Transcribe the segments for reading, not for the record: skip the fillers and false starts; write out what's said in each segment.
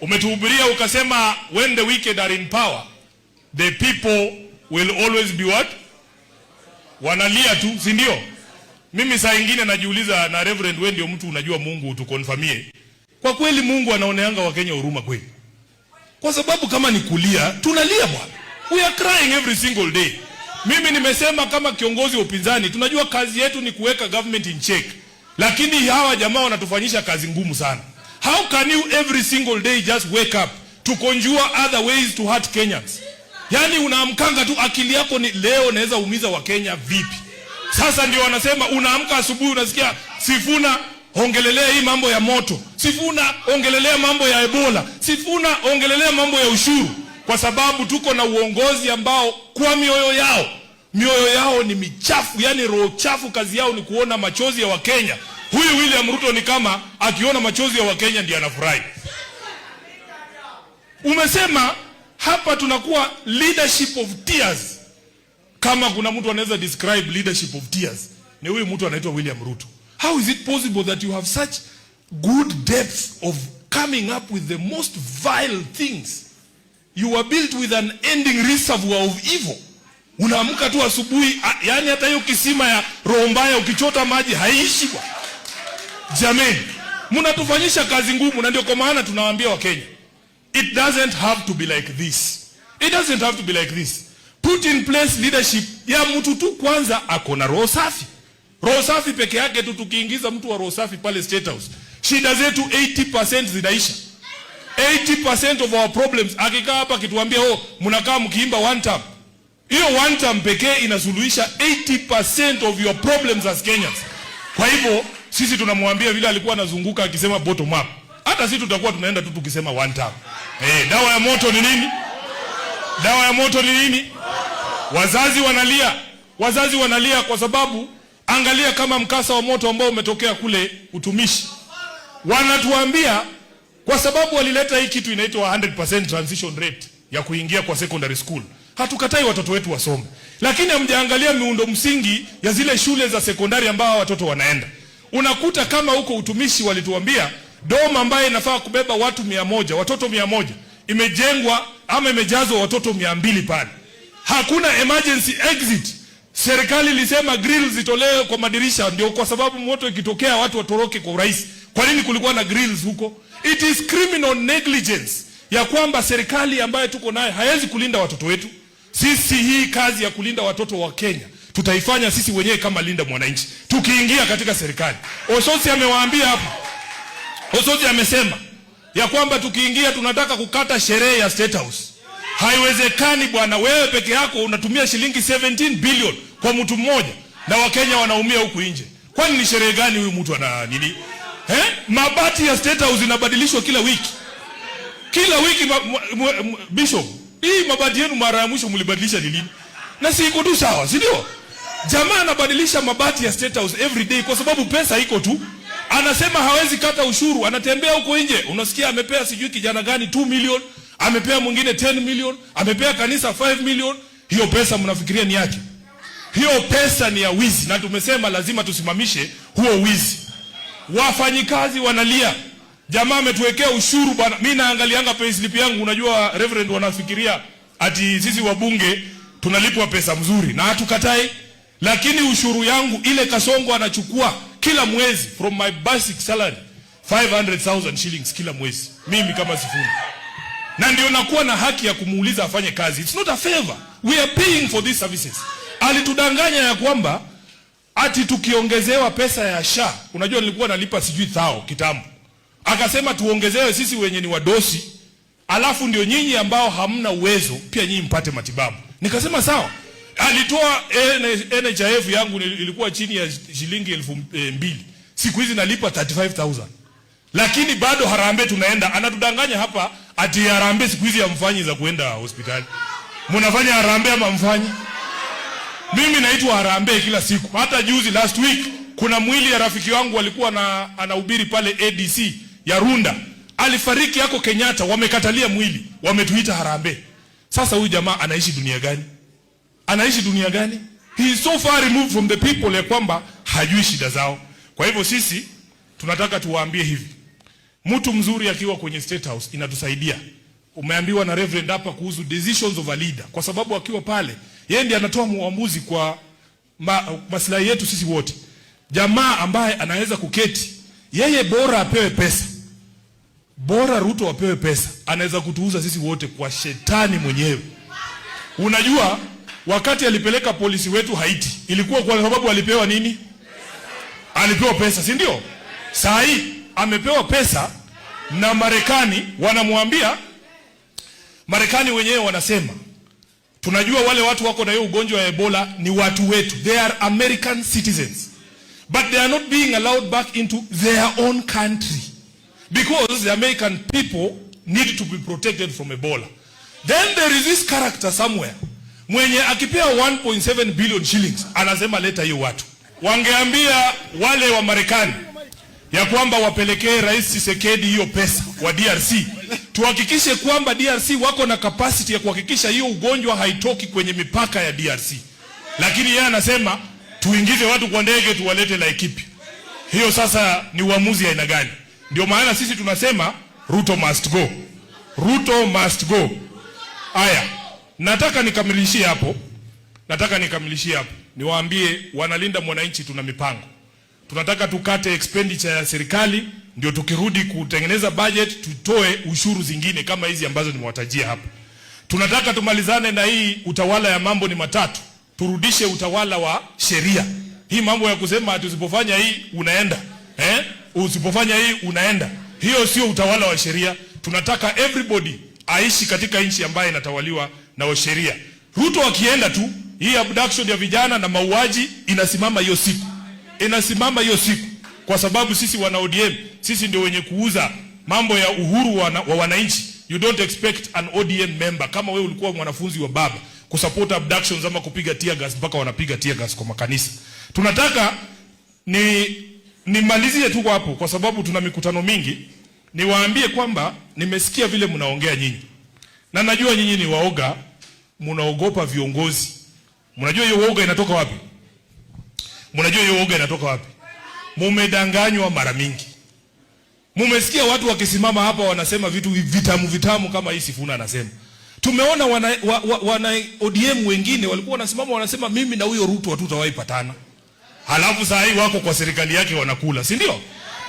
Umetuhubiria ukasema, when the wicked are in power, the people will always be what? Wanalia tu, si ndio? Mimi saa ingine najiuliza, na Reverend, wewe ndio mtu unajua Mungu, utuconfirmie. Kwa kweli Mungu anaoneanga Wakenya huruma kweli? Kwa sababu kama ni kulia, tunalia, bwana. We are crying every single day. Mimi nimesema kama kiongozi wa upinzani, tunajua kazi yetu ni kuweka government in check. Lakini hawa jamaa wanatufanyisha kazi ngumu sana. How can you every single day just wake up to conjure other ways to hurt Kenyans? Yaani unaamkanga tu, akili yako ni leo naweza umiza Wakenya vipi? Sasa ndio wanasema unaamka asubuhi, unasikia Sifuna ongelelea hii mambo ya moto, Sifuna ongelelea mambo ya Ebola, Sifuna ongelelea mambo ya ushuru, kwa sababu tuko na uongozi ambao kwa mioyo yao ni michafu, yani roho chafu. Kazi yao ni kuona machozi ya Wakenya. Huyu William Ruto ni kama akiona machozi ya Wakenya ndiye anafurahi. Umesema hapa tunakuwa leadership of tears. Kama kuna mtu anaweza describe leadership of tears, ni huyu mtu anaitwa William Ruto. How is it possible that you have such good depth of coming up with the most vile things? You were built with unending reservoir of evil. Unaamka tu asubuhi, yaani hata hiyo kisima ya roho mbaya ukichota maji haiishi, bwana. Jameni, mnatufanyisha kazi ngumu, na ndio kwa maana tunawaambia Wakenya, it doesn't have to be like this. It doesn't have to be like this. Put in place leadership ya mtu tu kwanza ako na roho safi. Roho safi peke yake tu, tukiingiza mtu wa roho safi pale State House, shida zetu 80% zinaisha. 80% of our problems. Akikaa hapa akituambia, "Oh, mnakaa mkiimba one term." Hiyo one term pekee inasuluhisha 80% of your problems as Kenyans. Kwa hivyo sisi tunamwambia, vile alikuwa anazunguka akisema bottom up, hata sisi tutakuwa tunaenda tu tukisema one term. Eh, dawa ya moto ni nini? Dawa ya moto ni nini? Wazazi wanalia, wazazi wanalia kwa sababu angalia kama mkasa wa moto ambao umetokea kule Utumishi, wanatuambia kwa sababu walileta hii kitu inaitwa 100% transition rate ya kuingia kwa secondary school. Hatukatai watoto wetu wasome, lakini hamjaangalia miundo msingi ya zile shule za sekondari ambao watoto wanaenda. Unakuta kama huko Utumishi walituambia dorm ambayo inafaa kubeba watu 100, watoto 100, imejengwa ama imejazwa watoto 200 pale. Hakuna emergency exit. Serikali ilisema grills zitolewe kwa madirisha, ndio kwa sababu moto ikitokea watu watoroke kwa urahisi. Kwa nini kulikuwa na grills huko? It is criminal negligence ya kwamba serikali ambayo tuko nayo haiwezi kulinda watoto wetu. Sisi hii kazi ya kulinda watoto wa Kenya tutaifanya sisi wenyewe kama Linda Mwananchi tukiingia katika serikali. Osotsi amewaambia hapa, Osotsi amesema ya kwamba tukiingia tunataka kukata sherehe ya State House. Haiwezekani bwana, wewe peke yako unatumia shilingi 17 billion kwa mtu mmoja na Wakenya wanaumia huku nje. Kwani ni sherehe gani huyu mtu ana nini? Eh? Mabati ya State House inabadilishwa kila wiki. Kila wiki Bishop, hii mabati yenu mara ya mwisho mlibadilisha ni lini? Na si iko tu sawa, si ndio? Jamaa anabadilisha mabati ya State House every day kwa sababu pesa iko tu. Anasema hawezi kata ushuru, anatembea huko nje, unasikia amepea sijui kijana gani 2 million, amepea mwingine 10 million, amepea kanisa 5 million. Hiyo pesa mnafikiria ni yake? Hiyo pesa ni ya wizi, na tumesema lazima tusimamishe huo wizi. Wafanyikazi wanalia, jamaa ametuwekea ushuru, bwana. Mimi naangalianga payslip yangu, unajua Reverend, wanafikiria ati sisi wabunge tunalipwa pesa mzuri, na hatukatai, lakini ushuru yangu ile Kasongo anachukua kila mwezi from my basic salary, 500,000 shillings kila mwezi, mimi kama Sifuna, na ndio nakuwa na haki ya kumuuliza afanye kazi. It's not a favor, we are paying for these services. Alitudanganya ya kwamba ati tukiongezewa pesa ya SHA, unajua nilikuwa nalipa sijui thao kitambo, akasema tuongezewe sisi wenye ni wadosi, alafu ndio nyinyi ambao hamna uwezo pia nyinyi mpate matibabu. Nikasema sawa. Alitoa NHIF yangu ilikuwa chini ya shilingi 2,000, siku hizi nalipa 35,000, lakini bado harambee tunaenda. Anatudanganya hapa ati harambee siku hizi hamfanyi za kuenda hospitali. Mnafanya harambee ama mfanyi? Mimi naitwa harambee kila siku. Hata juzi, last week, kuna mwili ya rafiki wangu alikuwa na anahubiri pale ADC ya Runda, alifariki yako Kenyatta, wamekatalia mwili, wametuita harambee. Sasa huyu jamaa anaishi dunia gani? Anaishi dunia gani? He is so far removed from the people ya kwamba hajui shida zao. Kwa hivyo sisi tunataka tuwaambie hivi, Mtu mzuri akiwa kwenye State House inatusaidia. Umeambiwa na Reverend hapa kuhusu decisions of a leader, kwa sababu akiwa pale yeye ndiye anatoa muamuzi kwa maslahi yetu sisi wote. Jamaa ambaye anaweza kuketi, yeye bora apewe pesa, bora Ruto apewe pesa, anaweza kutuuza sisi wote kwa shetani mwenyewe. Unajua, wakati alipeleka polisi wetu Haiti ilikuwa kwa sababu alipewa nini? Alipewa pesa, si ndio? Saa hii amepewa pesa na Marekani, wanamwambia, Marekani wenyewe wanasema, "Tunajua wale watu wako na hiyo ugonjwa wa Ebola ni watu wetu, they are American citizens, but they are not being allowed back into their own country because the American people need to be protected from Ebola." Then there is this character somewhere mwenye akipewa 1.7 billion shillings anasema, "Leta hiyo watu." Wangeambia wale wa Marekani ya kwamba wapelekee Rais Tshisekedi hiyo pesa wa DRC, tuhakikishe kwamba DRC wako na capacity ya kuhakikisha hiyo ugonjwa haitoki kwenye mipaka ya DRC. Lakini yeye anasema tuingize watu kwa ndege tuwalete Laikipia. Hiyo sasa ni uamuzi aina gani? Ndio maana sisi tunasema Ruto must go. Ruto must go. Aya, nataka nikamilishie hapo. Nataka nikamilishie hapo. Niwaambie wanalinda mwananchi, tuna mipango. Tunataka tukate expenditure ya serikali, ndio tukirudi kutengeneza budget tutoe ushuru zingine kama hizi ambazo nimewatajia hapa. Tunataka tumalizane na hii utawala ya mambo ni matatu, turudishe utawala wa sheria. Hii mambo ya kusema ati usipofanya hii unaenda, eh? Usipofanya hii unaenda, hiyo sio utawala wa sheria. Tunataka everybody aishi katika nchi ambayo inatawaliwa na sheria. Ruto akienda tu, hii abduction ya vijana na mauaji inasimama hiyo siku, inasimama hiyo siku, kwa sababu sisi wana ODM, sisi ndio wenye kuuza mambo ya uhuru wa wananchi. You don't expect an ODM member, kama wewe ulikuwa mwanafunzi wa baba, kusupport abductions ama kupiga tear gas mpaka wanapiga tear gas kwa makanisa. Tunataka ni nimalizie tu hapo, kwa sababu tuna mikutano mingi. Niwaambie kwamba nimesikia vile mnaongea nyinyi, na najua nyinyi ni waoga, mnaogopa viongozi. Mnajua hiyo uoga inatoka wapi? Mnajua hiyo uoga inatoka wapi? Mumedanganywa mara mingi. Mumesikia watu wakisimama hapa wanasema vitu vitamu vitamu kama hii Sifuna anasema. Tumeona wana ODM wengine walikuwa wanasimama wanasema, "Mimi na huyo Ruto hatutawahi patana." Halafu saa hii wako kwa serikali yake wanakula, si ndio?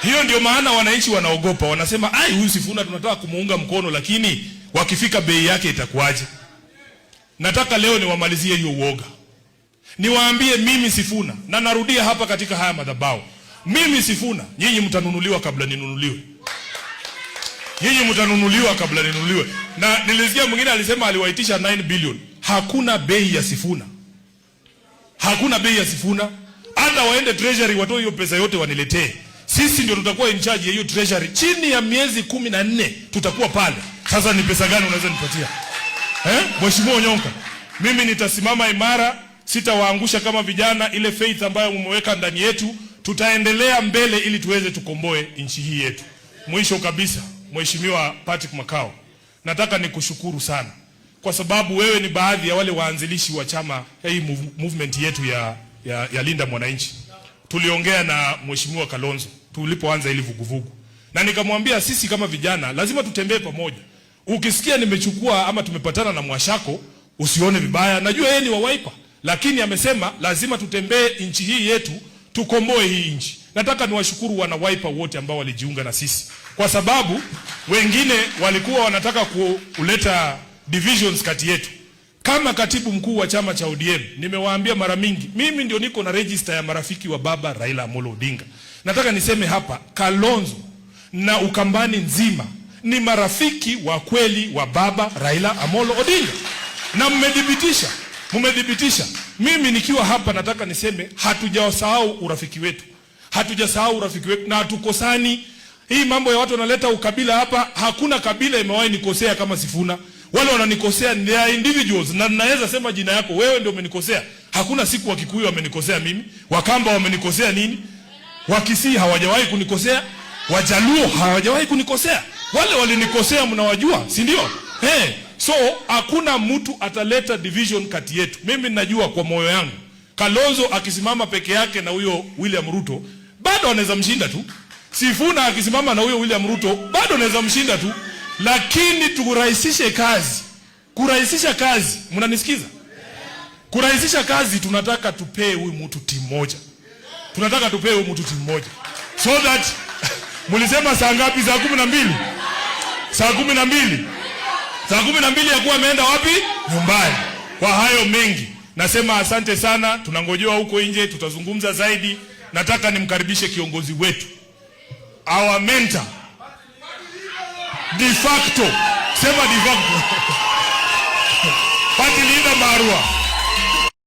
Hiyo ndio maana wananchi wanaogopa, wanasema, "Ai, huyu Sifuna tunataka kumuunga mkono, lakini wakifika bei yake itakuwaje?" Nataka leo niwamalizie hiyo uoga. Niwaambie mimi Sifuna, na narudia hapa katika haya madhabahu. Mimi Sifuna, nyinyi mtanunuliwa kabla ninunuliwe. Nyinyi mtanunuliwa kabla ninunuliwe. Na nilisikia mwingine alisema aliwaitisha 9 billion. Hakuna bei ya Sifuna. Hakuna bei ya Sifuna. Hata waende treasury watoe hiyo pesa yote waniletee. Sisi ndio tutakuwa in charge ya hiyo treasury. Chini ya miezi 14 tutakuwa pale. Sasa ni pesa gani unaweza nipatia? Eh? Mheshimiwa Onyonka, mimi nitasimama imara, sitawaangusha kama vijana. Ile faith ambayo mmeweka ndani yetu, tutaendelea mbele ili tuweze tukomboe nchi hii yetu. Mwisho kabisa, Mheshimiwa Patrick Makau, nataka nikushukuru sana kwa sababu wewe ni baadhi ya wale waanzilishi wa chama hii, movement yetu ya Linda Mwananchi. Tuliongea na Mheshimiwa Kalonzo tulipoanza ili vuguvugu, na nikamwambia sisi kama vijana lazima tutembee pamoja. Ukisikia nimechukua ama tumepatana na Mwashako usione vibaya, najua yeye ni wa Wiper, lakini amesema lazima tutembee nchi hii yetu, tukomboe hii nchi. Nataka niwashukuru wana Wiper wote ambao walijiunga na sisi, kwa sababu wengine walikuwa wanataka kuleta divisions kati yetu. Kama katibu mkuu wa chama cha ODM, nimewaambia mara mingi, mimi ndio niko na register ya marafiki wa baba Raila Amolo Odinga. Nataka niseme hapa, Kalonzo na Ukambani nzima ni marafiki wa kweli wa baba Raila Amolo Odinga, na mmedhibitisha, mmedhibitisha. Mimi nikiwa hapa nataka niseme hatujasahau urafiki wetu, hatujasahau urafiki wetu na hatukosani. Hii mambo ya watu wanaleta ukabila hapa, hakuna kabila imewahi nikosea kama Sifuna. Wale wananikosea they are individuals, na naweza sema jina yako, wewe ndio umenikosea. Hakuna siku Wakikuyu wamenikosea mimi, Wakamba wamenikosea nini, Wakisii hawajawahi kunikosea, Wajaluo hawajawahi kunikosea. Wale walinikosea mnawajua, si ndio? Hey, so hakuna mtu ataleta division kati yetu. Mimi ninajua kwa moyo yangu Kalonzo akisimama peke yake na huyo William Ruto bado anaweza mshinda tu. Sifuna akisimama na huyo William Ruto bado naweza mshinda tu, lakini tukurahisishe kazi. Kurahisisha kazi, mnanisikiza? Kurahisisha kazi, tunataka tupee huyu mtu timu moja, tunataka tupee huyu mtu timu moja so that mulisema saa ngapi? Saa 12, saa 12, saa 12 yakuwa ameenda wapi? Nyumbani. Kwa hayo mengi nasema asante sana, tunangojewa huko nje, tutazungumza zaidi. Nataka nimkaribishe kiongozi wetu, our mentor de facto, sema de facto, party leader Marwa.